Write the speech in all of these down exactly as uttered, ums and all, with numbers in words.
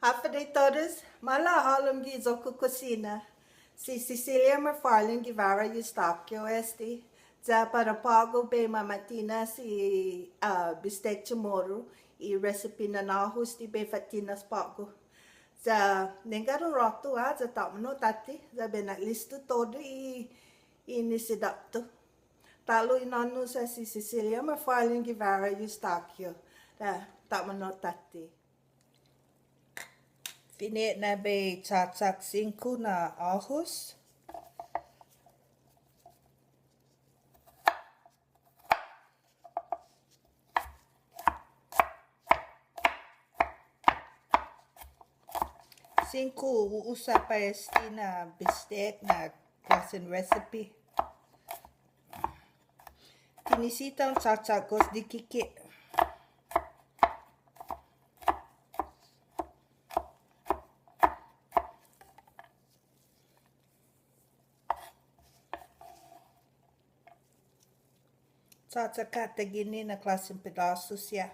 Håfa Adai todus, maila' hålom gi iyo-ku kusina. Si Cecilia McFarlane Guevara Eustaquio este, ya para på'go bai mama'tinas i, ah, bistec Chamorro, i recipe na na'håyi este bai fa'tinas på'go. Ya nangga un råtu, ah, ya ta'manu tåtte, ya bai na'listu todu i, i nisidåt-hu. Ta'lo i na'ån-hu sa' si Cecilia McFarlane Guevara Eustaquio. Ya, ta'manu tåtte. Fine'na bai chåchak singko na åhos. Singko u u'usa para este na bistec na klåsen recipe. Ti nisisita un chåchak gos dikike'. Chåchak taiguini na klåsen pedåsu siha.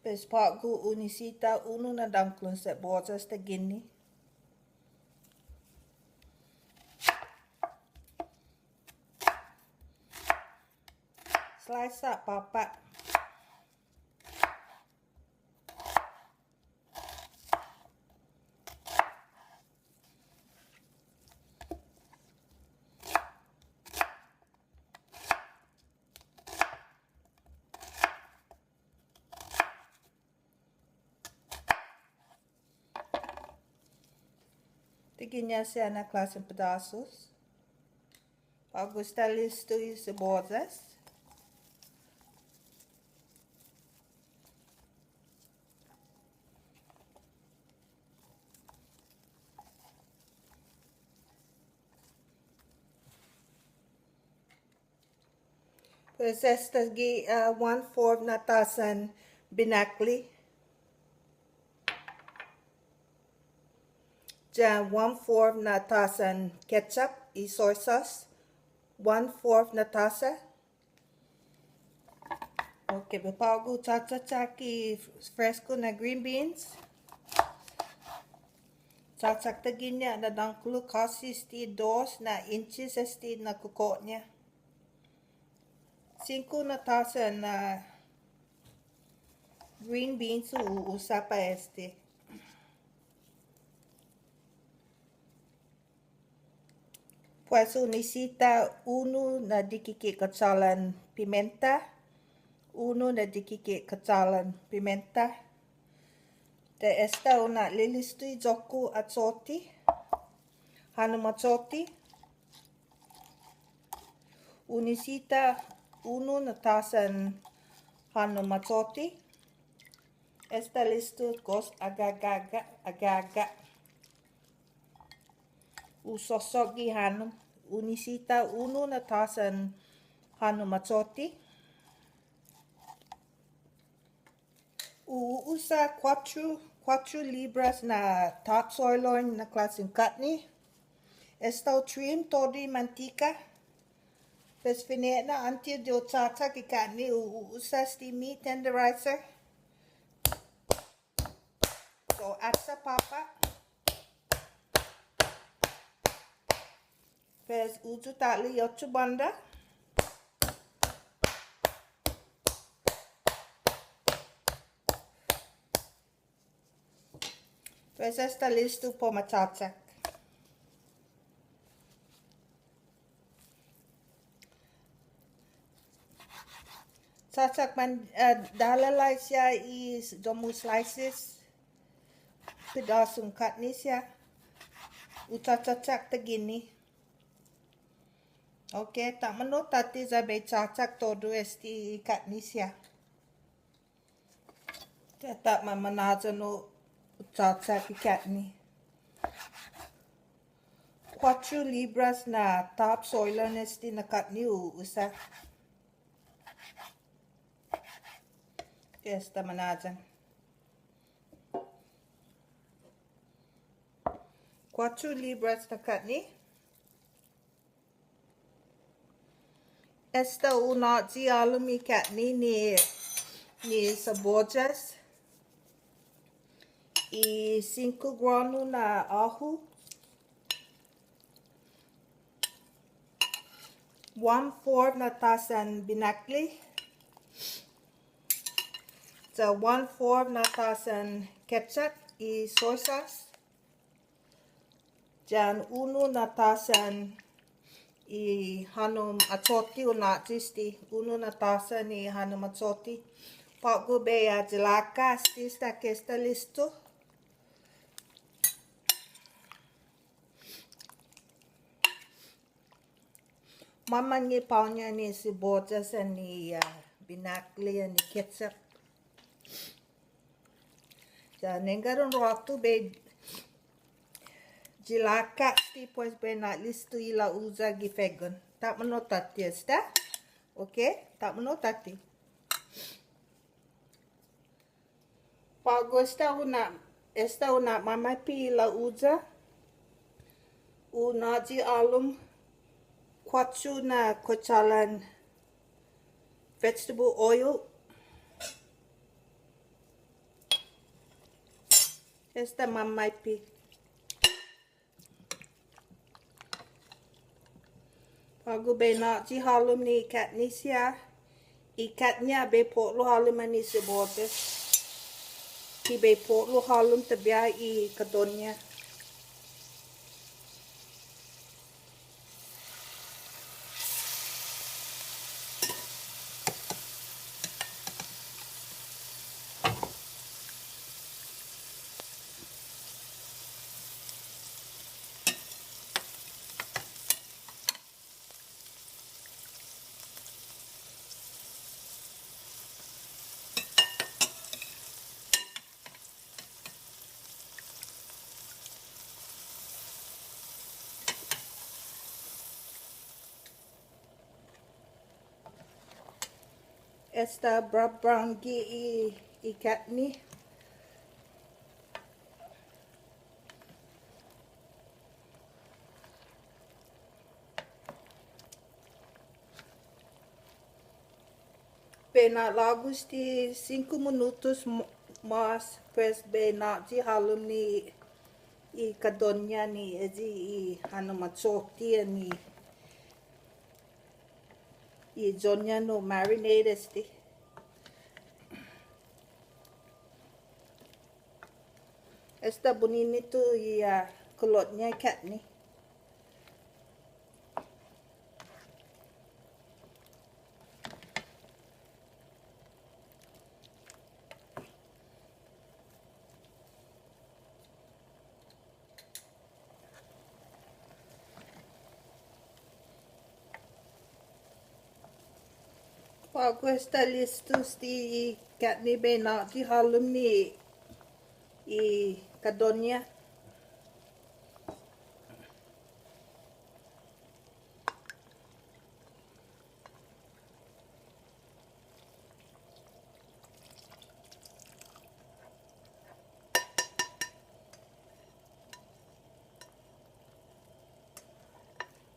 Pues på'go un nisisita unu na dångkolon sibuyas taiguini. Slice påpa'. Taiguini siha na klåsen pedåsus. På'go esta listo i sibuyas. Pues esta gi, ah, one fourth na tåsan binakle. Ya one fourth na tåsan ketchup i soy sauce. One fourth na tåsa. Okay, bai på'go chåchak i fresko na green beans. Chåchak taiguini na dångkolo, kåsi este dos na inches este na koko'-ña. Singko na tåsa na green beans u u'usa para este. Pues un nisisita unu na dikike' kachålan pimienta, unu na dikike' kachålan pimienta. Ya esta un na'lilisto i iyo-ku achoti, hånom achoti. Un nisisita unu na tåsan hånom achoti. Esta listo gos agaga', agaga'. U sosogi hånom. Un nisisita unu na tåsan hånom achoti. U u'usa kuåttro, kuåttro libras na top sirloin na klåsen kåtne. Esta u trim todu i mantika. Pues fine'na åntes di u chåchak i kåtne u u'usa este meat tenderizer. So, asa påpa'. Pues, hu usa ta'lo i otro bånda. Pues, esta listo para u chåchak. Chåchak man, eh, dålalai siha i s-, dos mil slices. Pedåsun kåtne siha. U chåchak taiguini. Okay, ta'manu tåtte ya bai chåchak todu este i kåtne siha. Ya ta mamanhåyan yu' chåchak i kåtne. Kuåttro libras na top sirloin este na kåtne u usa. Esta manhåyan. Kuåttro libras na kåtne. Esta un na'yi hålom i kåtne ni, ni siboyas. I singko granu na åhu. One fourth na tåsan binakle. Sa' one fourth na tåsan ketchup i soy sauce. Yan unu na tåsan i hånom achote, un na'yi este, unu na tåsan i hånom achote. På'go bai, ah, yalaka' este, esta ke esta listo. Mamångnge på'go ni siboyas yan i, ah, binakle yan i ketchup. Ya nangga un råtu bai yalaka' este, pues bai na'listo i la'uya gi feggon. Taimanu tåtte esta. Okay? Taimanu tåtte. På'go esta un na, esta un na'mamaipe i la'uya. Un na'yi hålom kuåttro na kuchålan vegetable oil. Esta mamaipe. På'go bai na'yi hålom ni kåtne siha. I kåtne bai po'lo hålom ni siboyas. Ti bai po'lo hålom tabiha i kaddon-ña. Esta bra-, brown gi i, i kåtne. Bai na'lågu este singko minutos m-, mås, pues bai na'yi hålom ni i kaddon-ña ni este i hånom achote ni i iyo-ña nu marinade este. Esta buninitu i, ah, kulot-ña kåtne. På'go esta listo este i kåtne, bai na'yi hålom ni i kaddon-ña.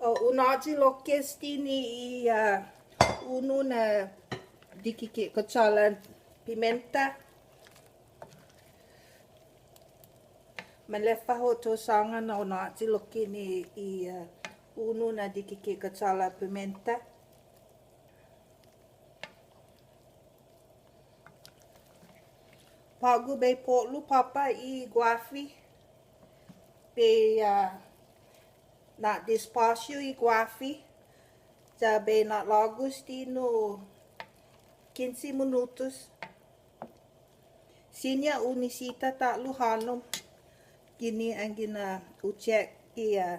O, un na'yi lokkue' este ni i, ah, unu na dikike' kuchåla pimienta. Maleffa yu' hu sångan na un na'yi lokkue' ni i, ah, unu na dikike' kuchåla pimienta. På'go bai po'lo påpa' i guåfi. Bai, ah, na'despåsio i guåfi. Ya bai na'lågu este nu kinse minutos. Siña un nisisita ta'lo hånom. Guini anggen un check i, ah,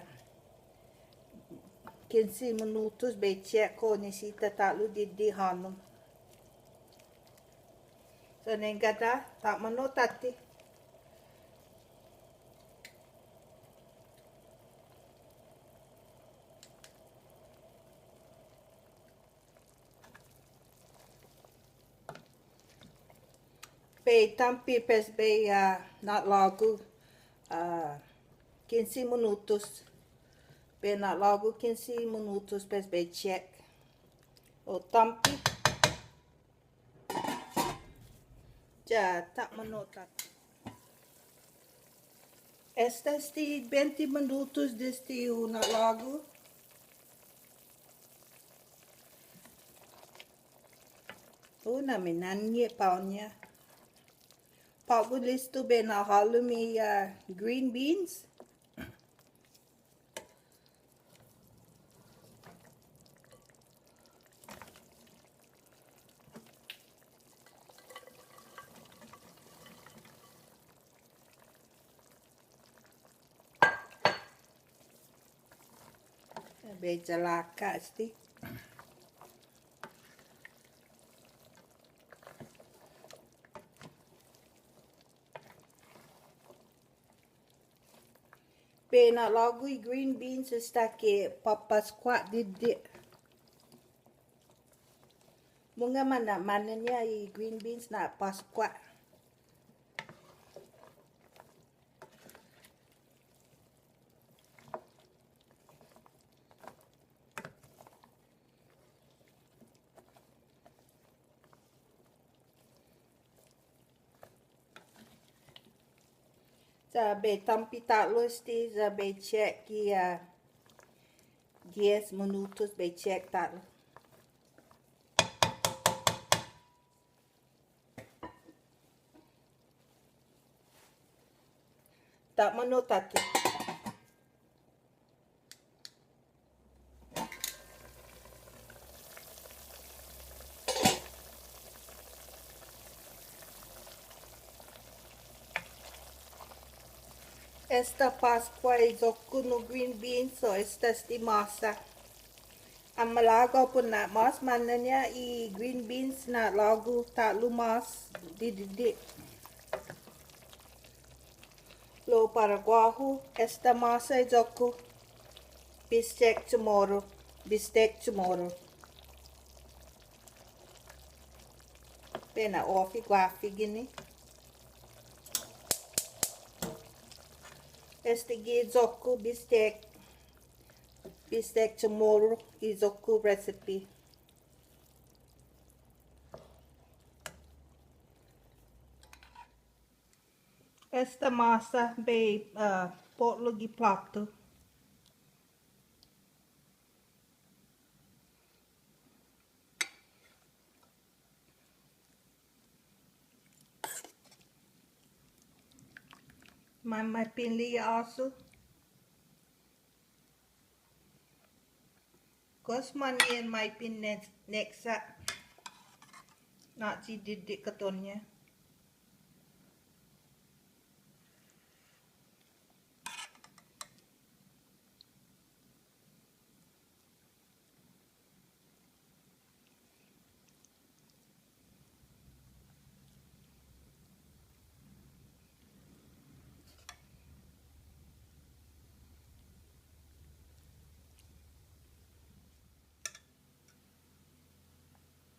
kinse minutos, bai check kao nisisita ta'lo didide' hånom. So, nangga, taimanu tåtte. Bai tampe, pues bai, ah, na'lågu, ah, Kinse minutos. Bai na'lågu kinse minutos, pues bai check. O tampe. Ya, ta' manu' tåtte. Esta este bente minutos desde hu na'lågu. Oh, na minannge' på'go. På'go listo bai na'hålom i, ah, green beans. Bai chalaka este. Bai na'lågu i green beans esta ki påpaskua' didide'. Mungnga mana'mañaña i green beans na paskua'. Ya bai tampe ta'lo este, ya bai check gi, ah, dies minutos, bai check ta'lo. Ta' manu' tåtte. Esta paskua' i iyo-ku na green beans, so esta este måsa. An malago' put na'mås mañaña i green beans na'lågu ta'lo mås didide'. Lao para guåhu, esta måsa i iyo-ku, beef steak Chamorro, beef steak Chamorro. Bai na'off i guåfi guini. Este gi iyo-ku beef steak, beef steak Chamorro, iyo-ku recipe. Esta måsa bai, ah, po'lo gi plåtu. Mamaipen i asu. Gos månnge' maipen nai-, naiksa'. Na'yi didide' kåtton-ña.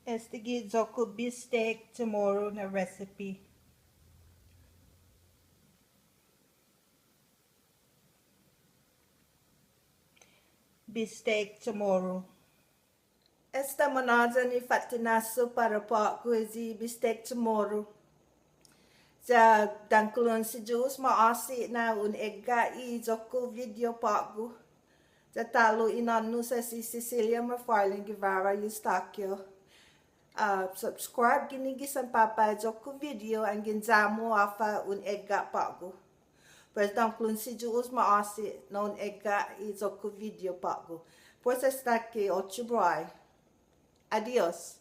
Estague' iyo-ku beef steak Chamorro na recipe. Beef steak Chamorro. Esta munåyan i fa'tinas-hu para på'go i beef steak Chamorro. Ya dångkolon si Yu'os ma'åse' na un egga' i iyo-ku video på'go. Ya ta'lo i na'an-hu si Cecilia McFarlane Guevara Eustaquio. Ah, subscribe guini gi sanpapa' iyo-ku video anggen ya-mu håfa un egga' på'go. Pues dångkolon si Yu'os ma'åse' na un egga' i iyo-ku video på'go. Pues esta ki otro biahi. Adios.